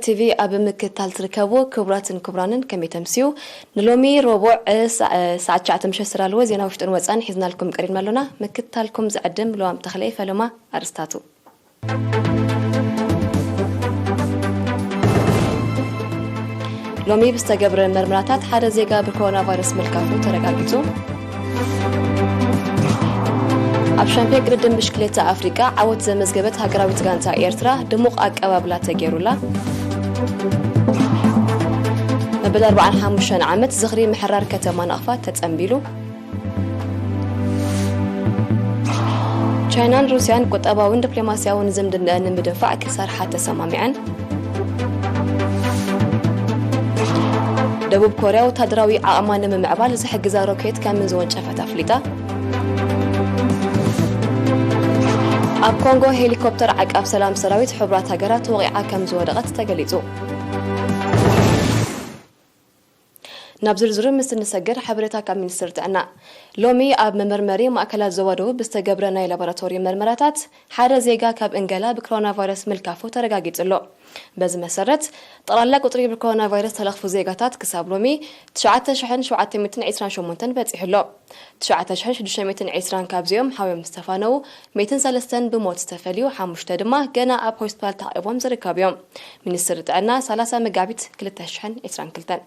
ቲቪ ኣብ ምክትታል ትርከቡ ክቡራትን ክቡራንን ከመይ ተምስዩ? ንሎሚ ረቡዕ፣ እ፣ ሰ-፣ እ፣ ሰዓት ትሽዓተ ምሸት ዝተዳለወ ዜና ውሽጥን ወጻን ሒዝናልኩም ቀሪብና ኣሎና። ምክትታልኩም ዝዕድም ለዋም ተኽለ ፈለማ። ኣርስታቱ። ሎሚ ብዝተገብረ መርመራታት ሓደ ዜጋ ብኮሮና ቫይረስ ምልካፉ ተረጋጊጹ። ኣብ ሻምፒዮን ቅድድም ብሽክሌታ ኣፍሪቃ ዓወት ዘመዝገበት ሃገራዊት ጋንታ ኤርትራ ድሙቕ ኣቀባብላ ተገይሩላ። መበል ኣርባዓን ሓሙሽተን ዓመት ዝኽሪ ምሕራር ከተማ ናቕፋ ተጸንቢሉ። ቻይናን ሩስያን ቁጠባውን ዲፕሎማስያውን ዝምድናኣን ንምድንፋዕ ክሰርሓ ተሰማሚዐን። ደቡብ ኮርያ ወታደራዊ ዓቕማ ንምምዕባል ዝሕግዛ ሮኬት ከም ዝወንጨፈት ኣፍሊጣ። ኣብ ኮንጎ ሄሊኮፕተር ዓቃብ ሰላም ሰራዊት ሕቡራት ሃገራት ተወቒዓ ከም ዝወደቐት ተገሊጹ። ናብ ዝርዝሩ ምስ እንሰግር፣ ሓበሬታ ካብ ሚኒስትሪ ጥዕና። ሎሚ ኣብ መመርመሪ ማእከላት ዞባ ደቡብ ብዝተገብረ ናይ ላቦራቶሪ መርመራታት ሓደ ዜጋ ካብ እንገላ ብኮሮና ቫይረስ ምልካፉ ተረጋጊጹ ኣሎ። በዚ መሰረት፣ ጠቕላላ ቁጽሪ ብኮሮና ቫይረስ ተለኽፉ ዜጋታት ክሳብ ሎሚ ትሽዓተ ሽሕን ሸውዓተ ሚእትን ዕስራን ሸሞንተን በጺሑ ኣሎ። ትሽዓተ ሽሕን ሽዱሽተ ሚእትን ዕስራን ካብዚኦም ሓውዮም ዝተፋነዉ፣ ሚእትን ሰለስተን ብሞት ዝተፈልዩ፣ ሓሙሽተ ድማ ገና ኣብ ሆስፒታል ተዓቒቦም ዝርከቡ እዮም። ሚኒስትሪ ጥዕና፣ ሰላሳ መጋቢት ክልተ ሽሕን ዕስራን ክልተን።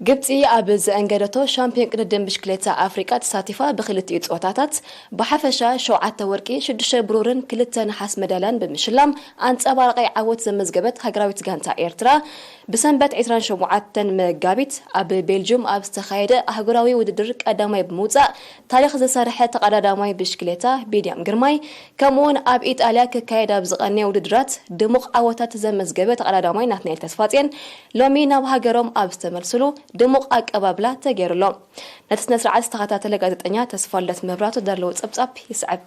ግብጺ ኣብ ዘእንገደቶ ሻምፒዮን ቅድድም ብሽክሌታ ኣፍሪቃ ተሳቲፋ ብክልቲኡ ጾታታት ብሓፈሻ ሸውዓተ ወርቂ፣ ሽዱሽተ ብሩርን ክልተ ነሓስ መዳልያን ብምሽላም ኣንጸባራቒ ዓወት ዘመዝገበት ሃገራዊት ጋንታ ኤርትራ፣ ብሰንበት ዕስራን ሸውዓተን መጋቢት ኣብ ቤልጅዩም ኣብ ዝተኻየደ ኣህጉራዊ ውድድር ቀዳማይ ብምውጻእ ታሪኽ ዝሰርሐ ተቐዳዳማይ ብሽክሌታ ቢንያም ግርማይ፣ ከምኡውን ኣብ ኢጣልያ ክካየድ ኣብ ዝቐነየ ውድድራት ድሙቕ ዓወታት ዘመዝገበ ተቐዳዳማይ ናትናኤል ተስፋጽዮን ሎሚ ናብ ሃገሮም ኣብ ዝተመልስሉ ድሙቕ ኣቀባብላ ተገይሩሎም። ነቲ ስነ ስርዓት ዝተኸታተለ ጋዜጠኛ ተስፋልደት መብራቱ ዘዳለዎ ጸብጻብ ይስዕብ።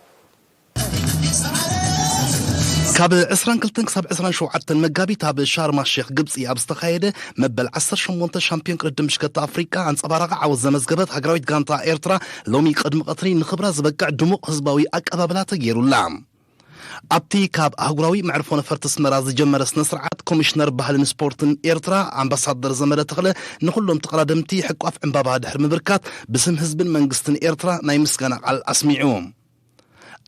ካብ ዕስራን ክልተን ክሳብ ዕስራን ሸውዓተን መጋቢት ኣብ ሻርማ ሼክ ግብጺ ኣብ ዝተኻየደ መበል ዓሰርተ ሸሞንተ ሻምፒዮን ቅድድም ብሽክለታ ኣፍሪቃ ኣንጸባራቒ ዓወት ዘመዝገበት ሃገራዊት ጋንታ ኤርትራ ሎሚ ቅድሚ ቀትሪ ንኽብራ ዝበቅዕ ድሙቕ ህዝባዊ ኣቀባብላ ተገይሩላ። ኣብቲ ካብ ኣህጉራዊ መዕርፎ ነፈርቲ ኣስመራ ዝጀመረ ስነ ስርዓት ኮሚሽነር ባህልን ስፖርትን ኤርትራ ኣምባሳደር ዘመደ ተኽለ ንኹሎም ተቐዳደምቲ ሕቋፍ ዕምባባ ድሕሪ ምብርካት ብስም ህዝብን መንግስትን ኤርትራ ናይ ምስጋና ቃል ኣስሚዑ።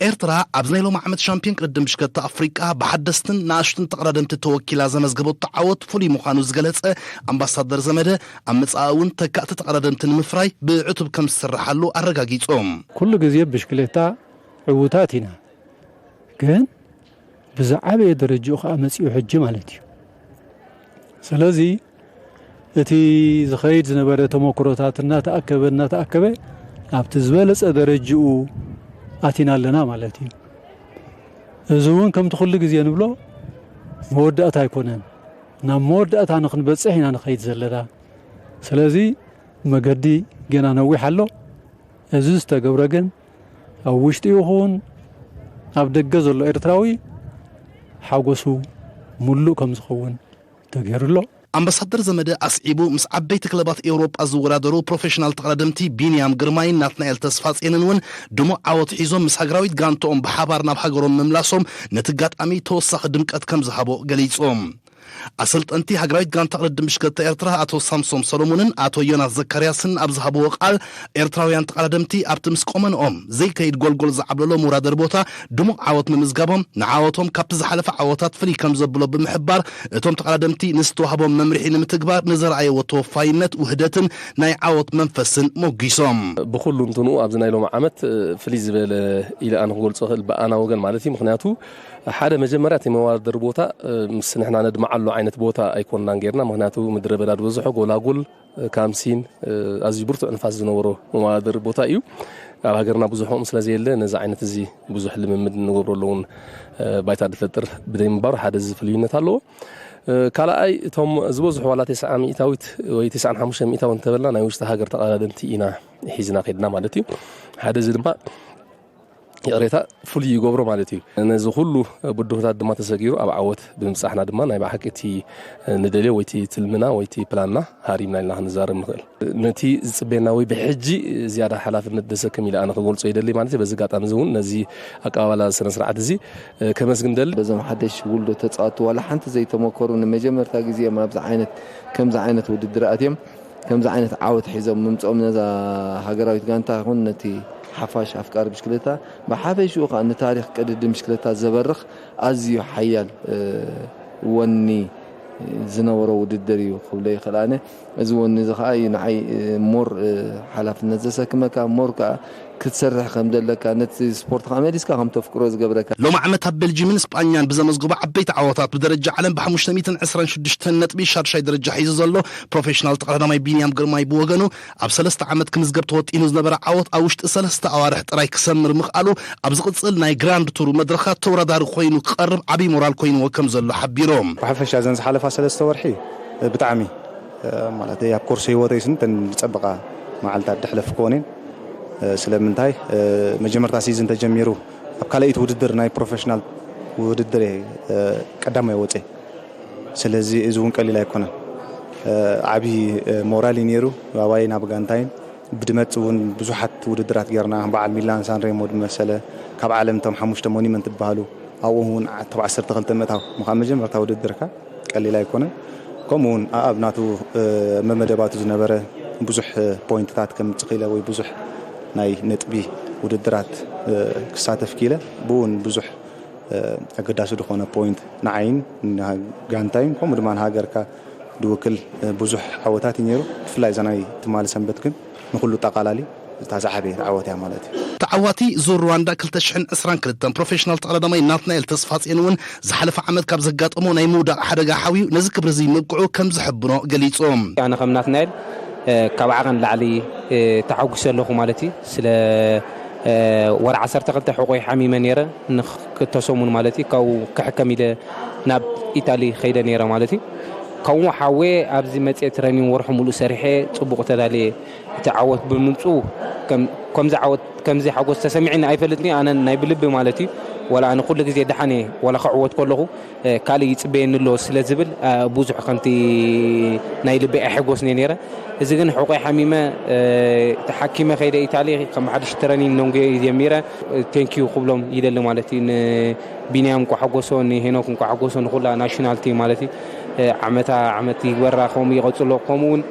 ኤርትራ ኣብዚ ናይ ሎሚ ዓመት ሻምፒዮን ቅድድም ብሽክለታ ኣፍሪቃ ብሓደስትን ንኣሽቱን ተቐዳደምቲ ተወኪላ ዘመዝገበቶ ዓወት ፍሉይ ምዃኑ ዝገለጸ ኣምባሳደር ዘመደ፣ ኣብ መጻኢ እውን ተካእቲ ተቐዳደምቲ ንምፍራይ ብዕቱብ ከም ዝስርሓሉ ኣረጋጊጹ። ኩሉ ግዜ ብሽክሌታ ዕዉታት ኢና፣ ግን ብዝዓበየ ደረጃኡ ከኣ መጺኡ ሕጂ ማለት እዩ። ስለዚ እቲ ዝኸይድ ዝነበረ ተመክሮታት እናተኣከበ እናተኣከበ ኣብቲ ዝበለጸ ደረጅኡ ኣቲና ኣለና ማለት እዩ። እዚ እውን ከምቲ ኩሉ ግዜ ንብሎ መወዳእታ ኣይኮነን። ናብ መወዳእታ ንክንበጽሕ ኢና ንኸይድ ዘለና። ስለዚ መገዲ ገና ነዊሕ ኣሎ። እዚ ዝተገብረ ግን ኣብ ውሽጢ ይኹን ኣብ ደገ ዘሎ ኤርትራዊ ሓጎሱ ሙሉእ ከም ዝኸውን ተገይሩ ኣሎ። ኣምባሳደር ዘመደ ኣስዒቡ፣ ምስ ዓበይቲ ክለባት ኤውሮጳ ዝወዳደሩ ፕሮፌሽናል ተቐዳደምቲ ቢንያም ግርማይን ናትናኤል ተስፋጼንን እውን ድሙቕ ዓወት ሒዞም ምስ ሃገራዊት ጋንትኦም ብሓባር ናብ ሃገሮም ምምላሶም ነቲ ኣጋጣሚ ተወሳኺ ድምቀት ከም ዝሃቦ ገሊጾም። ኣሰልጠንቲ ሃገራዊት ጋንታ ቅድድም ብሽክለታ ኤርትራ ኣቶ ሳምሶም ሰሎሞንን ኣቶ ዮናስ ዘካርያስን ኣብ ዝሃብዎ ቃል፣ ኤርትራውያን ተቐዳደምቲ ኣብቲ ምስ ቆመንኦም ዘይከይድ ጎልጎል ዝዓብለሎ መወዳደሪ ቦታ ድሙቕ ዓወት ምምዝጋቦም ንዓወቶም ካብቲ ዝሓለፈ ዓወታት ፍልይ ከም ዘብሎ ብምሕባር፣ እቶም ተቐዳደምቲ ንዝተዋህቦም መምርሒ ንምትግባር ንዘርኣየዎ ተወፋይነት፣ ውህደትን ናይ ዓወት መንፈስን ሞጒሶም። ብኹሉ እንትንኡ ኣብዚ ናይ ሎሚ ዓመት፣ እ፣ ፍልይ ዝበለ ኢለ ኣነ ክገልጾ እኽእል ብኣና ወገን ማለት እዩ። ምኽንያቱ ሓደ መጀመርያ እቲ መወዳደሪ ቦታ፣ እ፣ ምስ ንሕና ነድምዓሉ ዓይነት ቦታ ኣይኮንናን ጌርና። ምኽንያቱ ምድረ በዳ ዝበዝሖ፣ ጎላጉል፣ እ፣ ካምሲን፣ እ፣ ኣዝዩ ብርቱዕ ንፋስ ዝነበሮ መወዳደሪ ቦታ እዩ። ኣብ ሃገርና ብዙሕ ከምኡ ስለ ዘየለ ነዚ ዓይነት እዚ ብዙሕ ልምምድ እንገብረሉ እውን፣ እ፣ ባይታ ዝፈጥር ብዘይምንባሩ ሓደ እዚ ፍልዩነት ኣለዎ። እ፣ ካልኣይ እቶም ዝበዝሑ ዋላ ተስዓ ሚእታዊት ወይ ተስዓን ሓሙሽተ ሚእታዊ እንተበልና ናይ ውሽጢ ሃገር ተቐዳደምቲ ኢና ሒዝና ከድና ማለት እዩ። ሓደ እዚ ድማ ይቕሬታ ፍሉይ ይገብሮ ማለት እዩ። ነዚ ኩሉ ብድሆታት ድማ ተሰጊሩ ኣብ ዓወት ብምብጻሕና ድማ ናይ ብሓቂ እቲ ንደልዮ ወይ እቲ ትልምና ወይ እቲ ፕላንና ሃሪምና ኢልና ክንዛረብ ንኽእል። ነቲ ዝጽበየና ወይ ብሕጂ ዝያዳ ሓላፍነት ዘሰክም ኢለ ኣነ ክገልጾ ይደሊ ማለት እዩ። በዚ ኣጋጣሚ እዚ እውን ነዚ ኣቀባበላ ስነ ስርዓት እዚ ከመስግን ደሊ። በዞም ሓደሽ ውልዶ ተጻወቱ ዋላ ሓንቲ ዘይተመከሩ ንመጀመርታ ግዜ እዮም ኣብዚ ዓይነት ከምዚ ዓይነት ውድድር ኣትዮም ከምዚ ዓይነት ዓወት ሒዞም ምምጽኦም ነዛ ሃገራዊት ጋንታ ይኹን ነቲ ሓፋሽ ኣፍቃሪ ብሽክለታ ብሓፈሽኡ ከዓ ንታሪኽ ቅድድም ብሽክለታ ዘበርኽ ኣዝዩ ሓያል ወኒ ዝነበሮ ውድድር እዩ ክብሎ ይኽእል ኣነ። እዚ ወኒ እዚ ከዓ እዩ ንዓይ ሞር ሓላፍነት ዘሰክመካ ሞር ከዓ ክትሰርሕ ከም ዘለካ ነቲ ስፖርት ከዓ መሊስካ ከም ተፍቅሮ ዝገብረካ። ሎም ዓመት ኣብ ቤልጅምን ስጳኛን ብዘመዝግቦ ዓበይቲ ዓወታት ብደረጃ ዓለም ብ526 ነጥቢ ሻድሻይ ደረጃ ሒዙ ዘሎ ፕሮፌሽናል ተቐዳዳማይ ቢንያም ግርማይ ብወገኑ ኣብ ሰለስተ ዓመት ክምዝገብ ተወጢኑ ዝነበረ ዓወት ኣብ ውሽጢ ሰለስተ ኣዋርሕ ጥራይ ክሰምር ምኽኣሉ ኣብ ዝቕጽል ናይ ግራንድ ቱር መድረኻት ተወዳዳሪ ኮይኑ ክቐርብ ዓብዪ ሞራል ኮይንዎ ከም ዘሎ ሓቢሮም። ብሓፈሻ እዘን ዝሓለፋ ሰለስተ ወርሒ ብጣዕሚ ማለት ኣብ ኮርስ ህይወተይ ስንተን ዝጸበቓ መዓልታት ደሕለፍክወን እየን። ስለምንታይ መጀመርታ ሲዝን ተጀሚሩ ኣብ ካልኣይቲ ውድድር ናይ ፕሮፌሽናል ውድድር እየ ቀዳማይ ወፀ። ስለዚ እዚ እውን ቀሊል ኣይኮነን። ዓብዪ ሞራል እዩ ነይሩ ኣባይን ኣብ ጋንታይን። ብድመፅ እውን ብዙሓት ውድድራት ጌርና በዓል ሚላን ሳንሬሞ ዝመሰለ ካብ ዓለም እቶም ሓሙሽተ ሞኒመንት ዝበሃሉ ኣብኡ እውን ቶብ ዓሰርተ ክልተ ምእታው ምኻ መጀመርታ ውድድርካ ቀሊል ኣይኮነን። ከምኡ እውን ኣብ ናቱ መመደባቱ ዝነበረ ብዙሕ ፖይንትታት ከምፅእ ክኢለ ወይ ብዙሕ ናይ ነጥቢ ውድድራት ክሳተፍ ክኢለ ብእውን ብዙሕ ኣገዳሲ ዝኾነ ፖይንት ንዓይን ንጋንታይን ከምኡ ድማ ንሃገርካ ድውክል ብዙሕ ዓወታት እዩ ነይሩ። ብፍላይ እዛ ናይ ትማሊ ሰንበት ግን ንኩሉ ጠቓላሊ እታ ዝዓበየት ዓወት እያ ማለት እዩ። ተዓዋቲ ዙር ሩዋንዳ ክልተ ሽሕን ዕስራን ክልተን ፕሮፌሽናል ተቐዳዳማይ ናትናኤል ተስፋጽዮን እውን ዝሓለፈ ዓመት ካብ ዘጋጠሞ ናይ ምውዳቕ ሓደጋ ሓውዩ ነዚ ክብሪ እዚ ምብቅዑ ከም ዝሕብኖ ገሊጹ። ኣነ ከም ናትናኤል ካብ ዓቐን ላዕሊ ተሓጒሰ ኣለኹ ማለት እዩ። ስለ ወር ዓሰርተ ክልተ ሕቆይ ሓሚመ ነይረ ንክልተ ሰሙን ማለት እዩ። ካብኡ ክሕከም ኢለ ናብ ኢጣሊ ከይደ ነይረ ማለት እዩ። ከምኡ ሓወ ኣብዚ መፅኤ ትረኒን ወርሑ ሙሉእ ሰሪሐ ፅቡቕ ተዳልየ እቲ ዓወት ብምምፅኡ ከምዚ ዓወት ከምዚ ሓጎስ ተሰሚዕኒ ኣይፈልጥን እየ። ኣነ ናይ ብልቢ ማለት እዩ። ዋላ ኣነ ኩሉ ግዜ ደሓን እየ ዋላ ክዕወት ከለኹ ካልእ ይፅበየኒ ኣሎ ስለ ዝብል ብዙሕ ከምቲ ናይ ልበይ ኣይሕጎስን እየ ነይረ። እዚ ግን ሕቆይ ሓሚመ ተሓኪመ ከይደ ኢታሊ ከም ሓድሽ ትረኒን ነንጎየ ጀሚረ። ቴንኪዩ ክብሎም ይደሊ ማለት እዩ ንቢንያም እንኳ ሓጎሶ ንሄኖክ እንኳ ሓጎሶ ንኩላ ናሽናል ቲም ማለት እዩ። ዓመታ ዓመት ይግበራ ከምኡ ይቐፅሎ ከምኡ እውን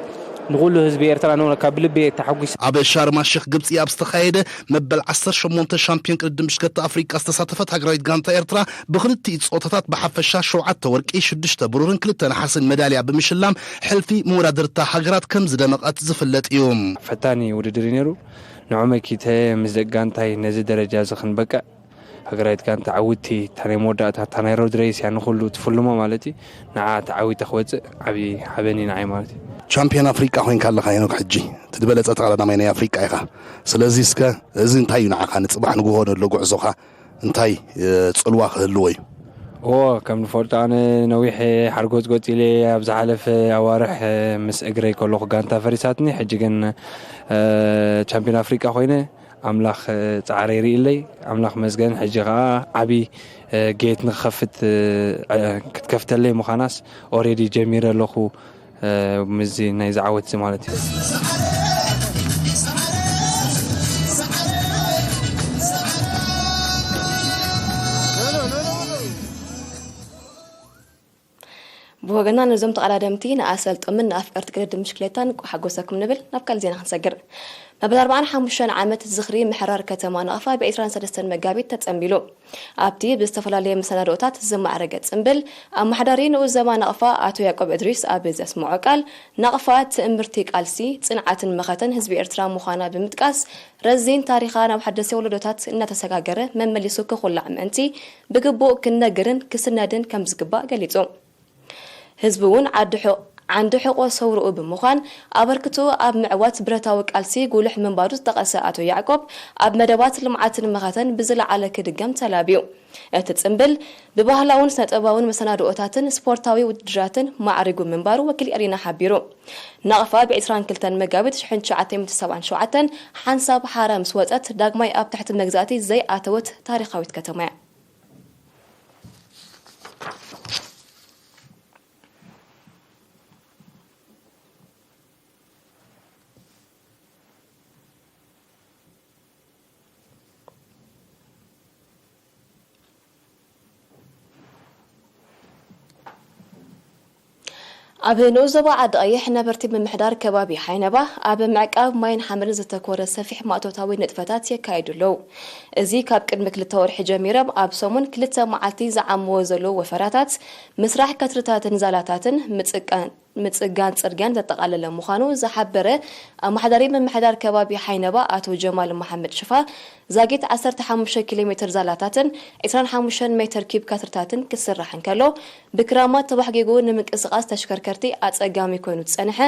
ንኩሉ ህዝቢ ኤርትራ ነ ካብ ልቢ ተሓጒስ። ኣብ ሻርማ ሸክ ግብፂ ኣብ ዝተኻየደ መበል ዓሰርተ ሸሞንተ ሻምፒዮን ቅድድም ብሽክለታ ኣፍሪቃ ዝተሳተፈት ሃገራዊት ጋንታ ኤርትራ ብክልቲኡ ፆታታት ብሓፈሻ ሸውዓተ ወርቂ ሽዱሽተ ብሩርን ክልተ ነሓስን መዳልያ ብምሽላም ሕልፊ መወዳድርታ ሃገራት ከም ዝደመቐት ዝፍለጥ እዩ። ፈታኒ ውድድር እዩ ነይሩ። ንዑ መኪተ ምስ ደቂ ጋንታይ ነዚ ደረጃ እዚ ክንበቅዕ ሃገራዊት ጋንታ ዓውቲ እታ ናይ መወዳእታ እታ ናይ ሮድ ሬስ እያ ንኩሉ ትፍልሞ ማለት እዩ። ንዓ ተዓዊተ ክወፅእ ዓብዪ ሓበን እዩ ንዓይ ማለት እዩ። ቻምፒዮን ኣፍሪቃ ኮይንካ ኣለካ ሄኖክ ሕጂ እቲ ዝበለፀ ተቐዳዳማይ ናይ ኣፍሪቃ ኢኻ። ስለዚ እስከ እዚ እንታይ እዩ ንዓኻ ንፅባሕ ንግሆ ነሎ ጉዕዞኻ እንታይ ጽልዋ ክህልዎ እዩ? እዎ ከም ንፈልጦ ኣነ ነዊሕ ሓርጎጽጎጽ ኢለ ኣብ ዝሓለፈ ኣዋርሕ ምስ እግረይ ከለኹ ጋንታ ፈሪሳትኒ ሕጂ ግን ቻምፒዮን ኣፍሪቃ ኮይነ ኣምላኽ ጻዕረይ ርኢለይ ኣምላኽ መስገን ሕጂ ከኣ ዓቢ ጌት ንክኸፍት ክትከፍተለይ ምዃናስ ኦሬዲ ጀሚረ ኣለኹ። ምስዚ ናይ ዝዓወት እዚ ማለት እዩ። ብወገና ነዞም ተቐዳደምቲ ንኣሰልጦምን ንኣፍቀርቲ ቅድድም ብሽክሌታን እንቋዕ ሓጎሰኩም ንብል። ናብ ካልእ ዜና ክንሰግር። መበል ኣርባዓን ሓሙሽተን ዓመት ዝኽሪ ምሕራር ከተማ ናቕፋ ብ ዕስራን ሰለስተን መጋቢት ተጸንቢሉ። ኣብቲ ብዝተፈላለየ መሰናድኦታት ዝማዕረገ ጽምብል፣ ኣመሓዳሪ ንኡስ ዘባ ናቕፋ ኣቶ ያዕቆብ እድሪስ ኣብ ዘስምዖ ቃል፣ ናቕፋ ትእምርቲ ቃልሲ፣ ጽንዓትን መኸተን ህዝቢ ኤርትራ ምዃና ብምጥቃስ፣ ረዚን ታሪኻ ናብ ሓደስቲ ወለዶታት እናተሰጋገረ መመሊሱ ክኹላዕ ምእንቲ ብግቡእ ክነግርን ክስነድን ከምዝግባእ ገሊጹ። ህዝቢ እውን ዓዲ ሕቕ ዓንዲ ሕቆ ሰውርኡ ብምዃን ኣበርክትኡ ኣብ ምዕዋት ብረታዊ ቃልሲ ጉልሕ ምንባሩ ዝጠቐሰ ኣቶ ያዕቆብ፣ ኣብ መደባት ልምዓትን መኸተን ብዝለዓለ ክድገም ተላብዩ። እቲ ጽምብል ብባህላውን ስነ-ጥበባውን መሰናድኦታትን ስፖርታዊ ውድድራትን ማዕሪጉ ምንባሩ ወኪል ኤሪና ሓቢሩ። ናቕፋ ብ ዕስራን ክልተን መጋቢት ሺሕ ትሽዓተ ሚእቲ ሰብዓን ሸውዓተን ሓንሳብ ሓራ ምስ ወጸት ዳግማይ ኣብ ትሕቲ መግዛእቲ ዘይኣተወት ታሪኻዊት ከተማ እያ። ኣብ ንኡስ ዞባ ዓዲ ቀይሕ ነበርቲ ምምሕዳር ከባቢ ሓይነባ ኣብ ምዕቃብ ማይን ሓመድን ዘተኮረ ሰፊሕ ማእቶታዊ ንጥፈታት የካይዱ ኣለዉ። እዚ ካብ ቅድሚ ክልተ ወርሒ ጀሚሮም ኣብ ሰሙን ክልተ መዓልቲ ዝዓምዎ ዘለዉ ወፈራታት፣ ምስራሕ ከትርታትን ዛላታትን፣ ምጽቃን ምጽጋን ጽርግያን ዘጠቓለለ ምዃኑ ዝሓበረ ኣመሓዳሪ ምምሕዳር ከባቢ ሓይነባ ኣቶ ጀማል መሓመድ ሽፋ፣ ዛጊት ዓሰርተ ሓሙሽተ ኪሎ ሜትር ዛላታትን ዕስራን ሓሙሽተን ሜትር ኪብ ካትርታትን ክስራሕ እንከሎ፣ ብክራማት ተባሕጊጉ ንምንቅስቓስ ተሽከርከርቲ ኣጸጋሚ ኮይኑ ዝጸንሐ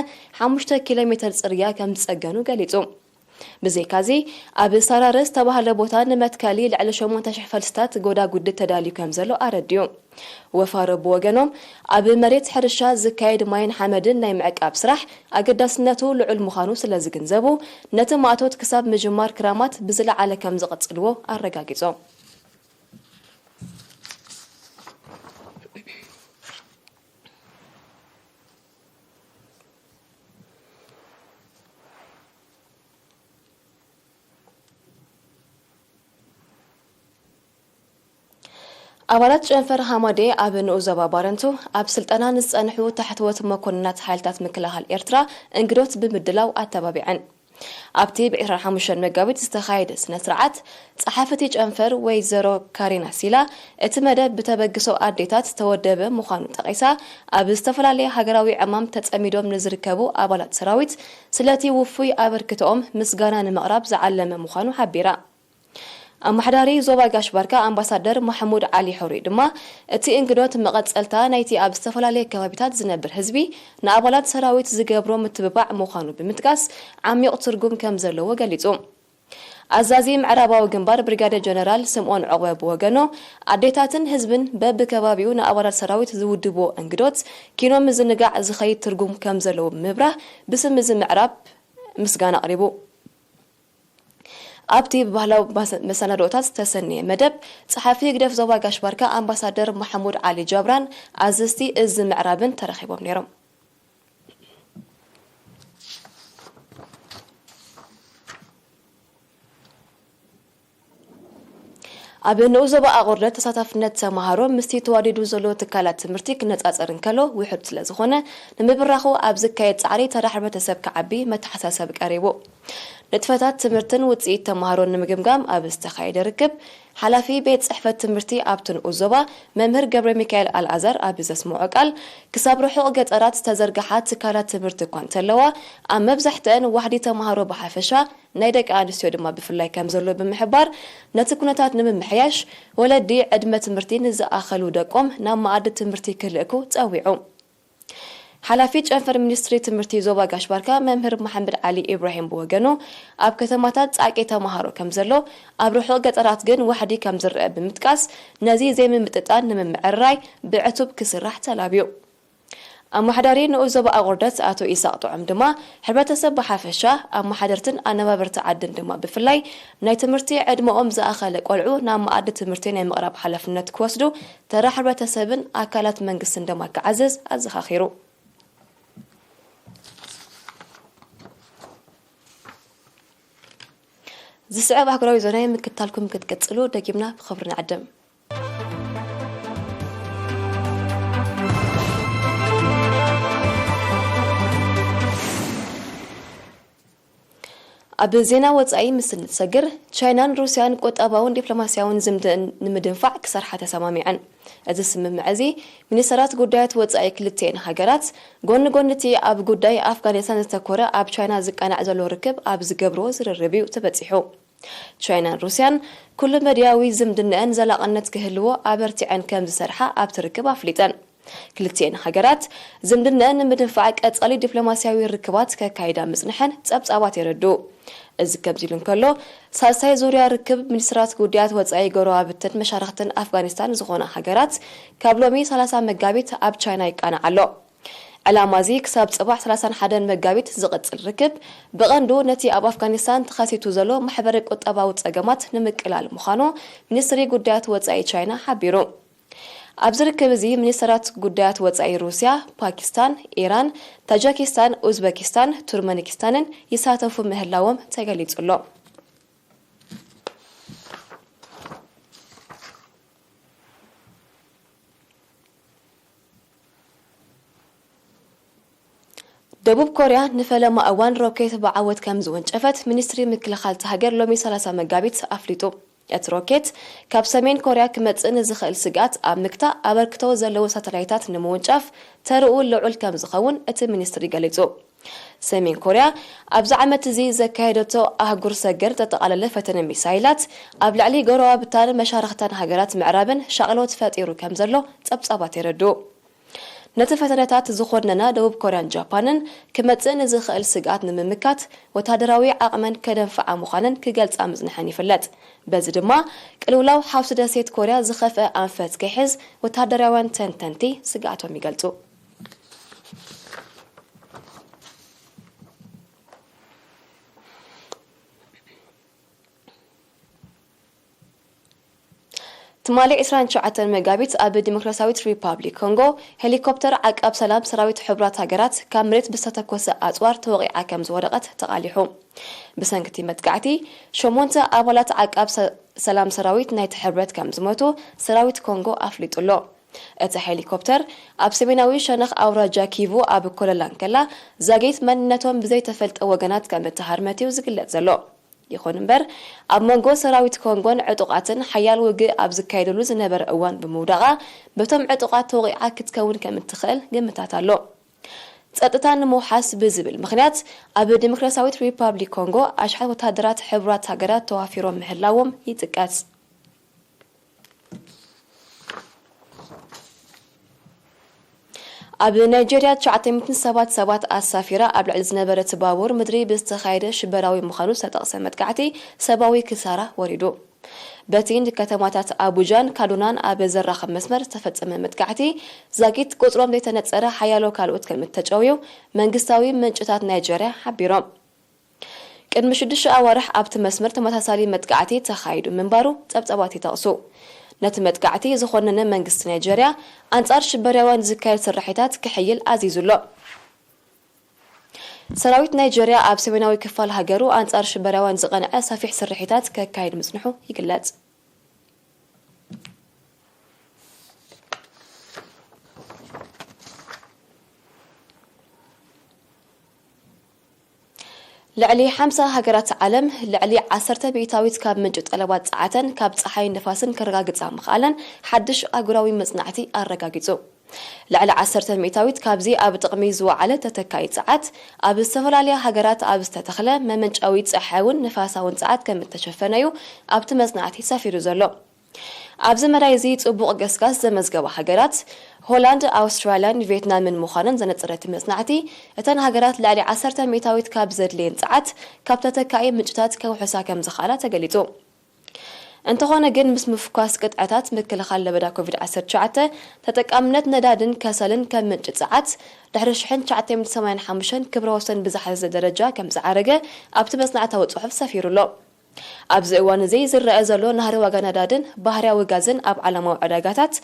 ሓሙሽተ ኪሎ ሜትር ጽርግያ ከም ዝጸገኑ ገሊጹ። ብዘይካዚ፣ ኣብ ሳራረ ዝተባህለ ቦታ ንመትከሊ ልዕሊ ሸሞንተ ሽሕ ፈልስታት ጎዳጉዲ ተዳልዩ ከም ዘሎ ኣረዲኡ። ወፋሮ ብወገኖም፣ ኣብ መሬት ሕርሻ ዝካየድ ማይን ሓመድን ናይ ምዕቃብ ስራሕ ኣገዳስነቱ ልዑል ምዃኑ ስለ ዝግንዘቡ፣ ነቲ ማእቶት ክሳብ ምጅማር ክራማት ብዝለዓለ ከም ዝቕጽልዎ ኣረጋጊጾም። ኣባላት ጨንፈር ሃማዴ ኣብ ንኡስ ዞባ ባረንቱ ኣብ ስልጠና ንዝጸንሑ ታሕተዎት መኮንናት ሓይልታት ምክልኻል ኤርትራ እንግዶት ብምድላው ኣተባቢዐን። ኣብቲ ብ ዕስራን ሓሙሽተን መጋቢት ዝተኻየደ ስነ ስርዓት፣ ጸሓፊ እቲ ጨንፈር ወይዘሮ ካሪና ሲላ፣ እቲ መደብ ብተበግሶ ኣዴታት ዝተወደበ ምዃኑ ጠቒሳ፣ ኣብ ዝተፈላለየ ሃገራዊ ዕማም ተጸሚዶም ንዝርከቡ ኣባላት ሰራዊት ስለቲ ውፉይ ኣበርክቶኦም ምስጋና ንምቕራብ ዝዓለመ ምዃኑ ሓቢራ። ኣመሓዳሪ ዞባ ጋሽ ባርካ ኣምባሳደር ማሕሙድ ዓሊ ሕሩይ ድማ፣ እቲ እንግዶት መቐጸልታ ናይቲ ኣብ ዝተፈላለየ ከባቢታት ዝነብር ህዝቢ ንኣባላት ሰራዊት ዝገብሮ ምትብባዕ ምዃኑ ብምጥቃስ፣ ዓሚቕ ትርጉም ከም ዘለዎ ገሊጹ። ኣዛዚ ምዕራባዊ ግንባር ብሪጋዴር ጀነራል ስምኦን ዑቕበ ብወገኑ፣ ኣዴታትን ህዝብን በብከባቢኡ ንኣባላት ሰራዊት ዝውድብዎ እንግዶት ኪኖ ምዝንጋዕ ዝኸይድ ትርጉም ከም ዘለዎ ብምብራህ፣ ብስም እዚ ምዕራብ ምስጋና ኣቕሪቡ። ኣብቲ ብባህላዊ መሰ-፣ መሰናድኦታት ዝተሰነየ መደብ፣ ጸሓፊ ህግደፍ ዞባ ጋሽ ባርካ ኣምባሳደር ማሕሙድ ዓሊ ጃብራን ኣዘዝቲ እዚ ምዕራብን ተረኺቦም ነይሮም። ኣብ ንኡስ ዞባ ኣቑርደት ተሳታፍነት ተመሃሮ ምስቲ ተዋዲዱ ዘሎ ትካላት ትምህርቲ ክነጻጸር እንከሎ ውሑድ ስለ ዝኾነ፣ ንምብራኹ ኣብ ዝካየድ ጻዕሪ ተራ ሕብረተሰብ ክዓቢ መተሓሳሰቢ ቀሪቡ። ንጥፈታት ትምህርትን ውጽኢት ተመሃሮን ንምግምጋም ኣብ ዝተኻየደ ርክብ፣ ሓላፊ ቤት ጽሕፈት ትምህርቲ ኣብቲ ንኡስ ዞባ መምህር ገብረ ሚካኤል ኣልኣዛር ኣብ ዘስምዖ ቃል፣ ክሳብ ርሑቕ ገጠራት ዝተዘርግሓ ትካላት ትምህርቲ እኳ እንተለዋ፣ ኣብ መብዛሕትአን ዋሕዲ ተመሃሮ ብሓፈሻ፣ ናይ ደቂ ኣንስትዮ ድማ ብፍላይ ከም ዘሎ ብምሕባር፣ ነቲ ኩነታት ንምምሕያሽ፣ ወለዲ ዕድመ ትምህርቲ ንዝኣኸሉ ደቆም ናብ መኣዲ ትምህርቲ ክልእኩ ጸዊዑ። ሓላፊ ጨንፈር ሚኒስትሪ ትምህርቲ ዞባ ጋሽ ባርካ መምህር መሓመድ ዓሊ ኢብራሂም ብወገኑ፣ ኣብ ከተማታት ጻቂ ተመሃሮ ከም ዘሎ፣ ኣብ ርሑቕ ገጠራት ግን ዋሕዲ ከም ዝረአ ብምጥቃስ፣ ነዚ ዘይምምጥጣን ንምምዕርራይ ብዕቱብ ክስራሕ ተላብዩ። ኣመሓዳሪ ንኡስ ዞባ ኣቑርደት ኣቶ ኢሳቕ ጥዑም ድማ፣ ሕብረተሰብ ብሓፈሻ፣ ኣመሓደርትን ኣነባበርቲ ዓድን ድማ ብፍላይ፣ ናይ ትምህርቲ ዕድመኦም ዝኣኸለ ቆልዑ ናብ መኣዲ ትምህርቲ ናይ ምቕራብ ሓላፍነት ክወስዱ፣ ተራ ሕብረተሰብን ኣካላት መንግስትን ድማ ክዓዝዝ ኣዘኻኺሩ። ዝስዕብ ኣህጉራዊ ዜና ምክትታልኩም ክትቅጽሉ ደጊምና ብኽብሪ ንዕድም። ኣብ ዜና ወጻኢ ምስ እንሰግር፣ ቻይናን ሩስያን ቁጠባውን ዲፕሎማስያውን ዝምድን ንምድንፋዕ ክሰርሓ ተሰማሚዐን። እዚ ስምምዕ እዚ፣ ሚኒስተራት ጉዳያት ወጻኢ ክልቲኤን ሃገራት፣ ጎኒ ጎኒ እቲ ኣብ ጉዳይ ኣፍጋኒስታን ዘተኮረ ኣብ ቻይና ዝቃናዕ ዘሎ ርክብ ኣብ ዝገብርዎ ዝርርብ እዩ ተበጺሑ። ቻይናን ሩስያን ኩሉ መድያዊ ዝምድነአን ዘላቕነት ክህልዎ ኣበርቲዐን ከም ዝሰርሓ ኣብቲ ርክብ ኣፍሊጠን። ክልቲኤን ሃገራት ዝምድነአን ንምድንፋዕ ቀጻሊ ዲፕሎማስያዊ ርክባት ከካይዳ ምጽንሐን ጸብጻባት የረድኡ። እዚ ከምዚ ኢሉ እንከሎ፣ ሳልሳይ ዙርያ ርክብ ሚኒስትራት ጉዳያት ወጻኢ ጎረባብትን መሻርኽትን ኣፍጋኒስታን ዝኾና ሃገራት ካብ ሎሚ ሰላሳ መጋቢት ኣብ ቻይና ይቃናዕ ኣሎ። ዕላማ እዚ ክሳብ ጽባሕ ሰላሳን ሓደን መጋቢት ዝቕጽል ርክብ ብቐንዱ ነቲ ኣብ ኣፍጋኒስታን ተኸሲቱ ዘሎ ማሕበረ ቁጠባዊ ጸገማት ንምቅላል ምዃኑ ሚኒስትሪ ጉዳያት ወጻኢ ቻይና ሓቢሩ። ኣብዚ ርክብ እዚ ሚኒስተራት ጉዳያት ወጻኢ ሩስያ፣ ፓኪስታን፣ ኢራን፣ ታጃኪስታን፣ ኡዝበኪስታን፣ ቱርመኒኪስታንን ይሳተፉ ምህላዎም ተገሊጹ ኣሎ። ደቡብ ኮርያ ንፈለማ እዋን ሮኬት ብዓወት ከም ዝወንጨፈት ሚኒስትሪ ምክልኻል እታ ሃገር ሎሚ ሰላሳ መጋቢት ኣፍሊጡ። እቲ ሮኬት ካብ ሰሜን ኮርያ ክመጽእ ንዝኽእል ስግኣት ኣብ ምክታእ ኣበርክቶ ዘለዎ ሳተላይታት ንምውንጫፍ ተርኡ ልዑል ከም ዝኸውን እቲ ሚኒስትሪ ገሊጹ። ሰሜን ኮርያ ኣብዚ ዓመት እዚ ዘካየደቶ ኣህጉር ሰገር ዘጠቓለለ ፈተነ ሚሳይላት ኣብ ልዕሊ ጎረባብታን መሻርኽታን ሃገራት ምዕራብን ሻቕሎት ፈጢሩ ከም ዘሎ ጸብጻባት የረድኡ። ነቲ ፈተነታት ዝኾነና ደቡብ ኮርያን ጃፓንን ክመጽእ ንዝኽእል ስግኣት ንምምካት ወታደራዊ ዓቕመን ከደንፍዓ ምዃነን ክገልጻ ምጽንሐን ይፍለጥ። በዚ ድማ ቅልውላው ሓውሲ ደሴት ኮርያ ዝኸፍአ ኣንፈት ክሕዝ ወታደራውያን ተንተንቲ ስግኣቶም ይገልጹ። ትማሊ ዕስራን ትሽዓተን መጋቢት ኣብ ዲሞክራሲያዊት ሪፓብሊክ ኮንጎ ሄሊኮፕተር ዓቃብ ሰላም ሰራዊት ሕቡራት ሃገራት ካብ መሬት ብዝተተኮሰ ኣጽዋር ተወቒዓ ከም ዝወደቐት ተቓሊሑ። ብሰንኪ እቲ መጥቃዕቲ ሸሞንተ ኣባላት ዓቃብ ሰ-፣ ሰላም ሰራዊት ናይቲ ሕብረት ከም ዝሞቱ ሰራዊት ኮንጎ ኣፍሊጡ ኣሎ። እቲ ሄሊኮፕተር ኣብ ሰሜናዊ ሸነኽ ኣውራጃ ኪቩ ኣብ ኮለላ እንከላ ዛጊት መንነቶም ብዘይተፈልጠ ወገናት ከም እተሃርመት እዩ ዝግለጽ ዘሎ። ይኹን እምበር፣ ኣብ መንጎ ሰራዊት ኮንጎን ዕጡቓትን ሓያል ውግእ ኣብ ዝካየደሉ ዝነበረ እዋን ብምውዳቓ፣ በቶም ዕጡቓት ተወቒዓ ክትከውን ከም እትኽእል ግምታት ኣሎ። ጸጥታ ንምውሓስ ብዝብል ምኽንያት፣ ኣብ ዲሞክራሲያዊት ሪፓብሊክ ኮንጎ ኣሽሓት ወታደራት ሕቡራት ሃገራት ተዋፊሮም ምህላዎም ይጥቀስ። ኣብ ናይጄርያ ትሽዓተ ሚእትን ሰባት ሰባት ኣሳፊራ ኣብ ልዕሊ ዝነበረት ባቡር ምድሪ ብዝተኻየደ ሽበራዊ ምዃኑ ዝተጠቕሰ መጥቃዕቲ ሰብኣዊ ክሳራ ወሪዱ። በቲ ንከተማታት ኣቡጃን ካዱናን ኣብ ዘራኽብ መስመር ዝተፈጸመ መጥቃዕቲ ዛጊት ቁጽሮም ዘይተነጸረ ሓያሎ ካልኦት ከም እተጨውዩ መንግስታዊ ምንጭታት ናይጄርያ ሓቢሮም። ቅድሚ ሽዱሽተ ኣዋርሕ ኣብቲ መስመር ተመሳሳሊ መጥቃዕቲ ተኻይዱ ምንባሩ ጸብጻባት ይጠቕሱ። ነቲ መጥቃዕቲ ዝኾነነ መንግስቲ ናይጄርያ ኣንጻር ሽበራውያን ዝካየድ ስርሒታት ክሕይል ኣዚዙ ኣሎ። ሰራዊት ናይጄርያ ኣብ ሰሜናዊ ክፋል ሃገሩ ኣንጻር ሽበራውያን ዝቐንዐ ሰፊሕ ስርሒታት ከካይድ ምጽንሑ ይግለጽ። ልዕሊ ሓምሳ ሃገራት ዓለም ልዕሊ ዓሰርተ ሚእታዊት ካብ ምንጪ ጠለባት ጸዓተን ካብ ጸሓይን ንፋስን ከረጋግጻ ምኽኣለን ሓድሽ ኣህጉራዊ መጽናዕቲ ኣረጋጊጹ። ልዕሊ ዓሰርተ ሚእታዊት ካብዚ ኣብ ጥቕሚ ዝወዓለ ተተካኢ ጸዓት ኣብ ዝተፈላለያ ሃገራት ኣብ ዝተተኽለ መመንጨዊ ጸሓያውን ንፋሳውን ጸዓት ከም እተሸፈነ እዩ ኣብቲ መጽናዕቲ ሰፊሩ ዘሎ። ኣብዚ መዳይ እዚ ጽቡቕ ገስጋስ ዘመዝገባ ሃገራት ሆላንድ፣ ኣውስትራልያን ቪየትናምን ምዃነን ዘነጸረ እቲ መጽናዕቲ፣ እተን ሃገራት ልዕሊ ዓሰርተ ሚእታዊት ካብ ዘድልየን ጸዓት ካብ ተተካኢ ምንጭታት ከውሕሳ ከም ዝኽኣላ ተገሊጹ። እንተኾነ ግን፣ ምስ ምፍኳስ ቅጥዕታት ምክልኻል ለበዳ ኮቪድ ዓሰርተ ትሽዓተ፣ ተጠቃምነት ነዳድን ከሰልን ከም ምንጪ ጸዓት፣ ድሕሪ ሽሕን ትሽዓተ ሚእትን ሰማንያን ሓሙሽተን ክብረ ወሰን ብዝሓዘ ደረጃ ከም ዝዓረገ ኣብቲ መጽናዕታዊ ጽሑፍ ሰፊሩ ኣሎ። ኣብዚ እዋን እዚ ዝረአ ዘሎ ናህሪ ዋጋ ነዳድን ባህርያዊ ጋዝን ኣብ ዓለማዊ ዕዳጋታት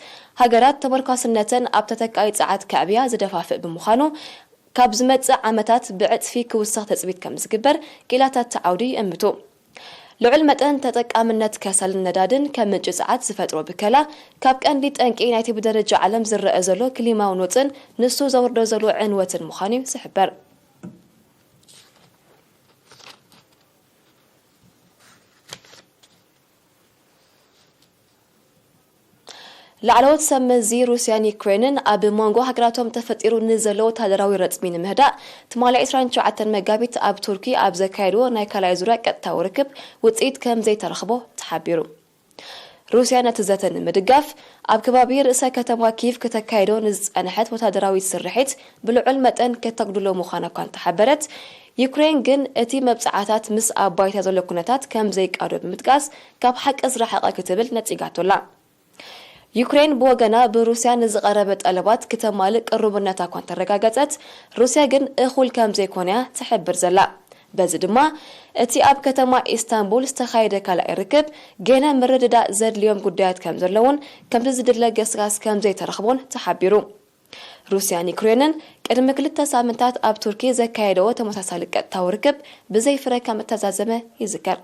ሃገራት ተመርኳስነተን ኣብ ተተካኢ ጸዓት ከዕብያ ዝደፋፍእ ብምዃኑ፣ ካብ ዝመጽእ ዓመታት ብዕጽፊ ክውስኽ ትጽቢት ከም ዝግበር ክኢላታት እቲ ዓውዲ ይእምቱ። ልዑል መጠን ተጠቃምነት ከሰልን ነዳድን ከም ምንጪ ጸዓት ዝፈጥሮ ብከላ፣ ካብ ቀንዲ ጠንቂ ናይቲ ብደረጃ ዓለም ዝረአ ዘሎ ክሊማዊ ኖጽን ንሱ ዘውርዶ ዘሎ ዕንወትን ምዃኑ እዩ ዝሕበር። ላዕለዎት ሰብ መዚ ሩስያን ዩክሬንን ኣብ መንጎ ሃገራቶም ተፈጢሩ ንዘሎ ወታደራዊ ረጽሚ ንምህዳእ ትማሊ ዕስራን ትሽዓተን መጋቢት ኣብ ቱርኪ ኣብ ዘካየድዎ ናይ ካልኣይ ዙርያ ቀጥታዊ ርክብ ውጽኢት ከም ዘይተረኽቦ ተሓቢሩ። ሩስያ ነቲ ዘተ ንምድጋፍ፣ ኣብ ከባቢ ርእሰ ከተማ ኪቭ ክተካይዶ ንዝጸንሐት ወታደራዊት ስርሒት ብልዑል መጠን ከተጉድሎ ምዃና እኳ እንተሓበረት፣ ዩክሬን ግን እቲ መብጽዓታት ምስ ኣብ ባይታ ዘሎ ኩነታት ከም ዘይቃዶ ብምጥቃስ፣ ካብ ሓቂ ዝረሓቐ ክትብል ነጺጋቶ ኣላ። ዩክሬን ብወገና፣ ብሩስያ ንዝቐረበ ጠለባት ክተማልእ ቅሩብነታ እኳ እንተረጋገጸት፣ ሩስያ ግን እኹል ከም ዘይኮነያ ትሕብር ዘላ። በዚ ድማ፣ እቲ ኣብ ከተማ ኢስታንቡል ዝተኻየደ ካልኣይ ርክብ፣ ገና ምርድዳእ ዘድልዮም ጉዳያት ከም ዘለውን፣ ከምቲ ዝድለ ገስጋስ ከም ዘይተረኽቦን ተሓቢሩ። ሩስያን ዩክሬንን ቅድሚ ክልተ ሳምንታት ኣብ ቱርኪ ዘካየደዎ ተመሳሳሊ ቀጥታዊ ርክብ ብዘይ ፍረ ከም እተዛዘመ ይዝከር።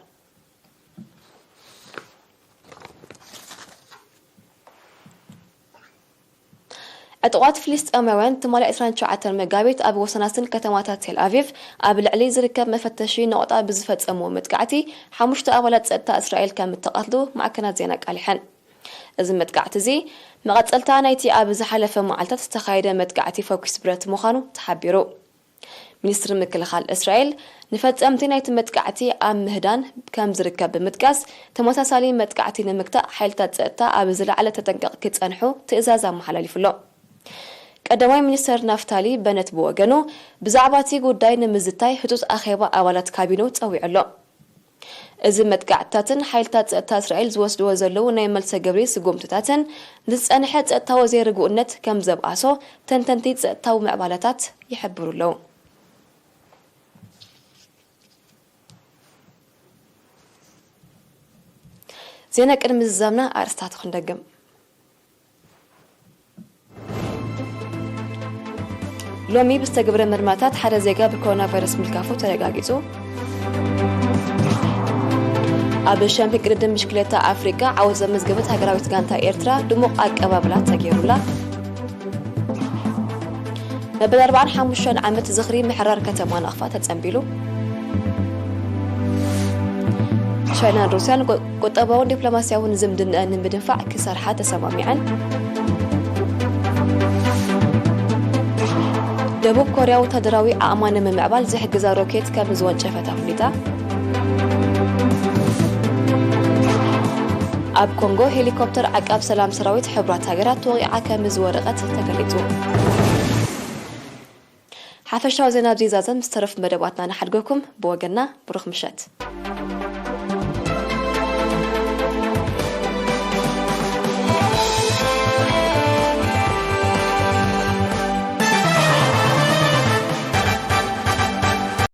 ዕጡቓት ፍልስጤማውያን ትማሊ ዕስራን ትሽዓተን መጋቢት ኣብ ወሰናስን ከተማታት ቴል ኣቪቭ ኣብ ልዕሊ ዝርከብ መፈተሺ ነቑጣ ብዝፈጸምዎ መጥቃዕቲ ሓሙሽተ ኣባላት ጸጥታ እስራኤል ከም እተቐትሉ ማዕከናት ዜና ኣቃሊሐን። እዚ መጥቃዕቲ እዚ መቐጸልታ ናይቲ ኣብ ዝሓለፈ መዓልታት ዝተኻየደ መጥቃዕቲ ፈኲስ ብረት ምዃኑ ተሓቢሩ። ሚኒስትሪ ምክልኻል እስራኤል ንፈጸምቲ ናይቲ መጥቃዕቲ ኣብ ምህዳን ከም ዝርከብ ብምጥቃስ፣ ተመሳሳሊ መጥቃዕቲ ንምግታእ ሓይልታት ጸጥታ ኣብ ዝለዓለ ተጠንቀቕ ክጸንሑ ትእዛዝ ኣመሓላሊፉ ኣሎ። ቀዳማይ ሚኒስተር ናፍታሊ በነት ብወገኑ፣ ብዛዕባ እቲ ጉዳይ ንምዝታይ ህጹጽ ኣኼባ ኣባላት ካቢነኡ ጸዊዑ ኣሎ። እዚ መጥቃዕትታትን ሓይልታት ጸጥታ እስራኤል ዝወስድዎ ዘለዉ ናይ መልሰ ግብሪ ስጉምትታትን ንዝጸንሐ ጸጥታዊ ዘይርጉእነት ከም ዘብኣሶ ተንተንቲ ጸጥታዊ ምዕባለታት ይሕብሩ ኣለዉ። ዜና ቅድሚ ዝዛምና ኣርእስታቱ ክንደግም። ሎሚ ብዝተገብረ ምርመራታት ሓደ ዜጋ ብኮሮና ቫይረስ ምልካፉ ተረጋጊጹ። ኣብ ሻምፒዮን ቅድድም ብሽክሌታ ኣፍሪቃ ዓወት ዘመዝገበት ሃገራዊት ጋንታ ኤርትራ ድሙቕ ኣቀባብላ ተገይሩላ። መበል ኣርባዓን ሓሙሽተን ዓመት ዝኽሪ ምሕራር ከተማ ናቕፋ ተጸንቢሉ። ቻይናን ሩስያን ቁ-፣ ቁጠባውን ዲፕሎማስያውን ዝምድናኣን ንምድንፋዕ ክሰርሓ ተሰማሚዐን። ደቡብ ኮርያ ወታደራዊ ዓቕማ ንምምዕባል ዝሕግዛ ሮኬት ከም ዝወንጨፈት ኣፍሊጣ። ኣብ ኮንጎ ሄሊኮፕተር ዓቃብ ሰላም ሰራዊት ሕቡራት ሃገራት ተወቒዓ ከም ዝወደቐት ተገሊጹ። ሓፈሻዊ ዜና ኣብዚ ይዛዘም፣ ዝተረፉ መደባትና ንሓድገኩም። ብወገንና ብሩኽ ምሸት።